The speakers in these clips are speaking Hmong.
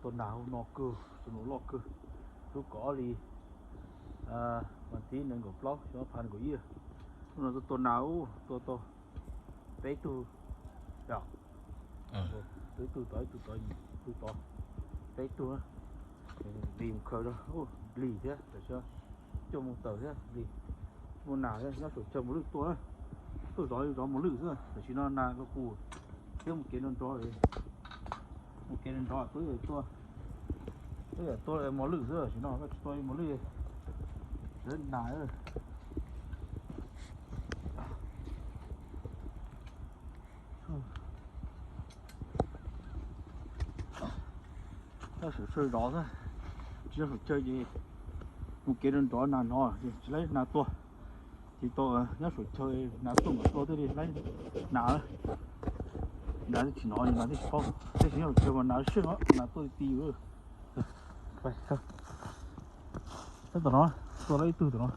Tua nas no kawg, tus no loj kawg. Lub kaum ob hlis vas thib nees nkaum plaub xyoo ob phav nees nkaum ib. Lub no tua nas ub, tua tau peb tug, ib tug tod, ib tug tod, ib tug tod, peb tug. Nplig mus khaws rau, nplig thiab tam sim no coj mus taws thiab nplig. Muaj nas thiab, nyob saum chaw mos lwj tuaj, tuaj zov zov mos lwj xwb. Tam sim no nas los kuj thiab mus kev nrov nrov, mus kev nrov nrov tuaj tuaj, tuaj mos lwj xwb, tam sim no koj tsis tua mos lwj, tsis nas. Nyob saum chaw zov xwb, tsis nyob saum chaw ces mus kev nrov nrov nas hnov ces tsis laib nas tua. Ces tau nyob saum chaw nas tuaj mam tua thiaj li laib nas. Nas twb tsis hnov, nas twb tsis paub, tab sis nyob saum chaw mas nas seej os, nas tuaj ti ti. Tom no, tua lawm ib tug tom no.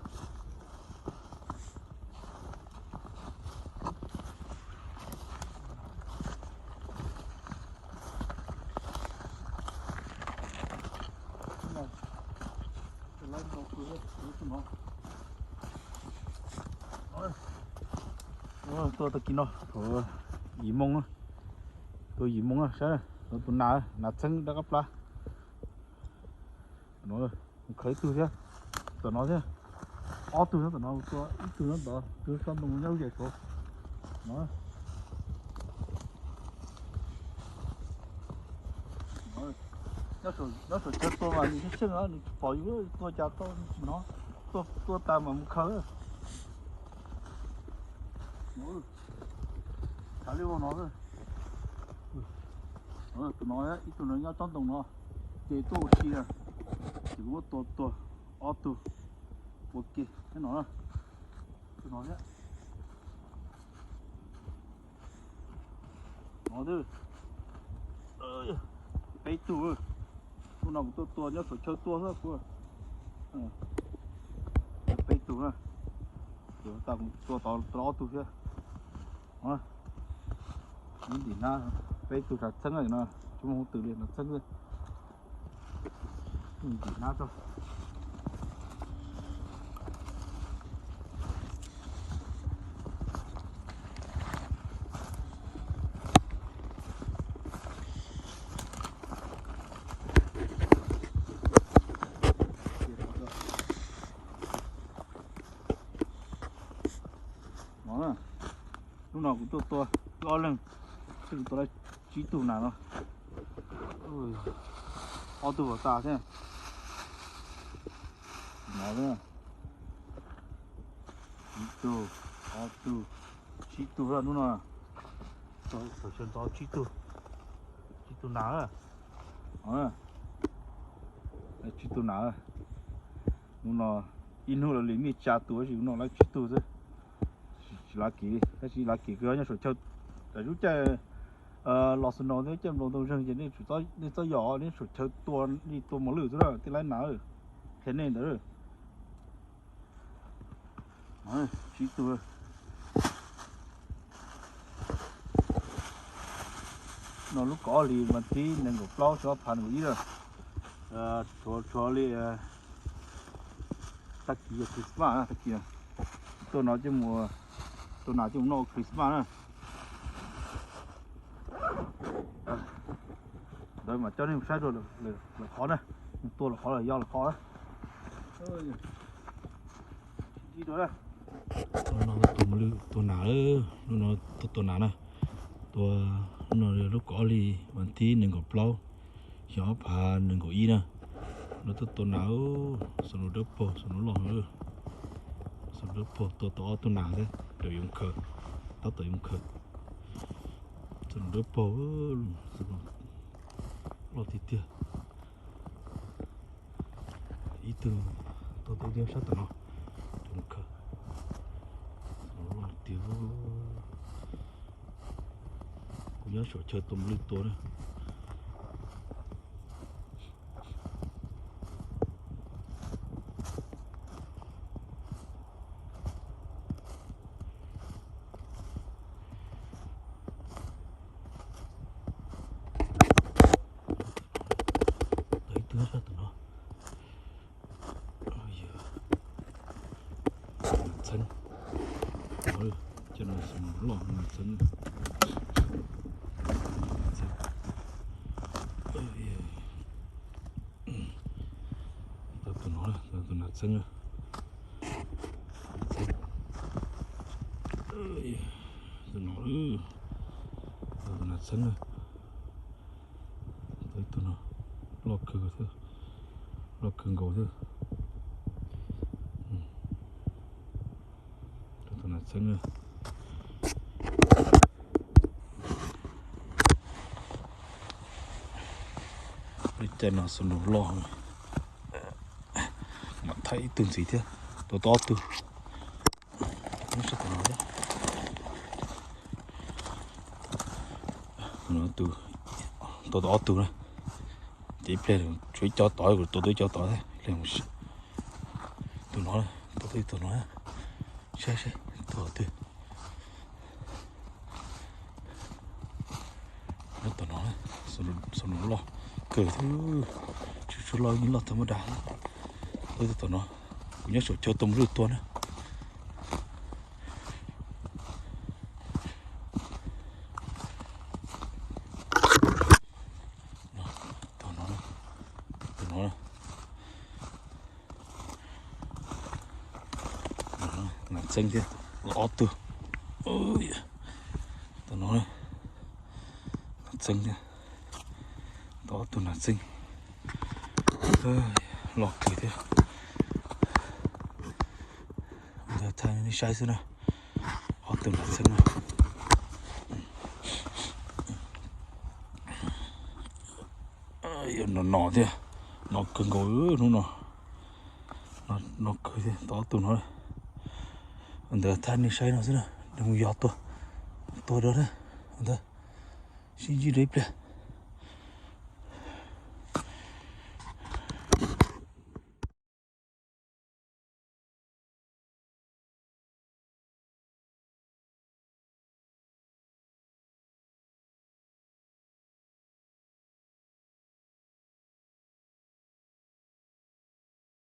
Tua tag kis no thaum yim moo, tua yim moo saib, tua nas, nas txheeb dab qab plab. Khaws ib tug thiab, tom no thiab, ob tug nyob tom no, tua ib tug nyob tod, tus sab ntoo nyob lub zes tod no. Nyob saum chaw tua mas nws seej seej, nws tsis pom yus tua cas tau, nws tsis hnov, tua tas mam mus khaws. Thav li no, tus no ib tug no nyob tsob ntoo no, ces tuaj ua si na, ces kuv muab tua tua ob tug ua ke thiab no, tus no thiab. No, peb tug. Hnub no kuv tuaj tua nyob saum chaw tua xwb kuv, peb tug na. Ces tas kuv tua tod ob tug thiab. Nyob ntim hnab, peb tug nas txheeb no, tsis muaj hauv twm li, nas txheeb xwb. Ntim hnab tso. No, hnub no kuv tuaj tua wb ob leeg, kuv tua tau tsib tug nas no. Ob tug puas tas thiab? No, ib tug, ob tug, tsib tug hnub no. Tam sim no tsib tug, tsib tug nas, tsib tug nas. Hnub no ib hnub los li mej tsa tus, tab sis hnub no lawv tsib tug xwb. Tsis lav kiv, tab sis lav kiv kawg nyob saum chaw, tam sim no caij los snow thiab caij nploos ntoo zeeg ces nej txhob yos, nej saum chaw tua, nej tua mos lwj xwb na, tej laib nas, qhia nej ntawd. Tsib tug. No lub kaum ob hlis vas thib nees nkaum plaub xyoo ob phav nees nkaum ib lawm. Tshuav, tshuav li tag kis yog Christmas tag kis, tuaj no coj mus, tuaj nas coj mus noj Christmas na. Ntawd mas coj nej mus saib dua lwm qhov na, mus tua lwm qhov los yog lwm qhov na. Hnub no tuaj tua mos lwj tua nas, hnub no tuaj tua nas na. Tua, hnub no lub kaum ob hlis vas thib nees nkaum plaub xyoo ob phav nees nkaum ib na. No tuaj tua nas, snow dawb paug, snow loj, snow dawb paug, tua tau ob tug nas thiab, tab tom yuav mus khaws, tab tom yuav mus khaws. Snow dawb paug, snow loj tiag tiag. Ib tug tua tau thiab sab tom no, yuav mus khaws. Snow loj tiag. Kuv nyob saum chaw tua mos lwj tua na. Cov no xov loj, nas txeeb. Tau tus no, tau tus nas txeeb. Tus no, tau tus nas txeeb. Tau tus no, loj kawg thiab, loj kawg nkaus thiab. Tau tus nas txeeb. Lub caij no xov loj, mam thaij ib tug ntxiv thiab, tau tau ob tug. Tus no thiab. Tus no, tau tau ob tug na. Ces ib pliag tshuav ib co tod, kuv tua tau ib co tod thiab. Tus no, tau tau ib tug no. Saib saib tus twg. Tus no, xov loj kawg thiab. Tsuas loj yeej loj tag muab dag. Tus no, kuv nyob saum chaw tua mus lwj tua na. Tus no, tus no, nas txeeb thiab, ob tug. Tus no, nas txeeb thiab, tau ob tug nas txeeb. Loj kawg thiab. Ntawd thaij nej saib xwb na, ob tug nas txeeb na. Yuav no no thiab, no kawg nkaus hnub no. No kawg thiab, tau ob tug no. Ntawd thaij nej saib no xwb na, nws mus yos tua, tua dua na. Ntawd sib ntsib dua ib pliag.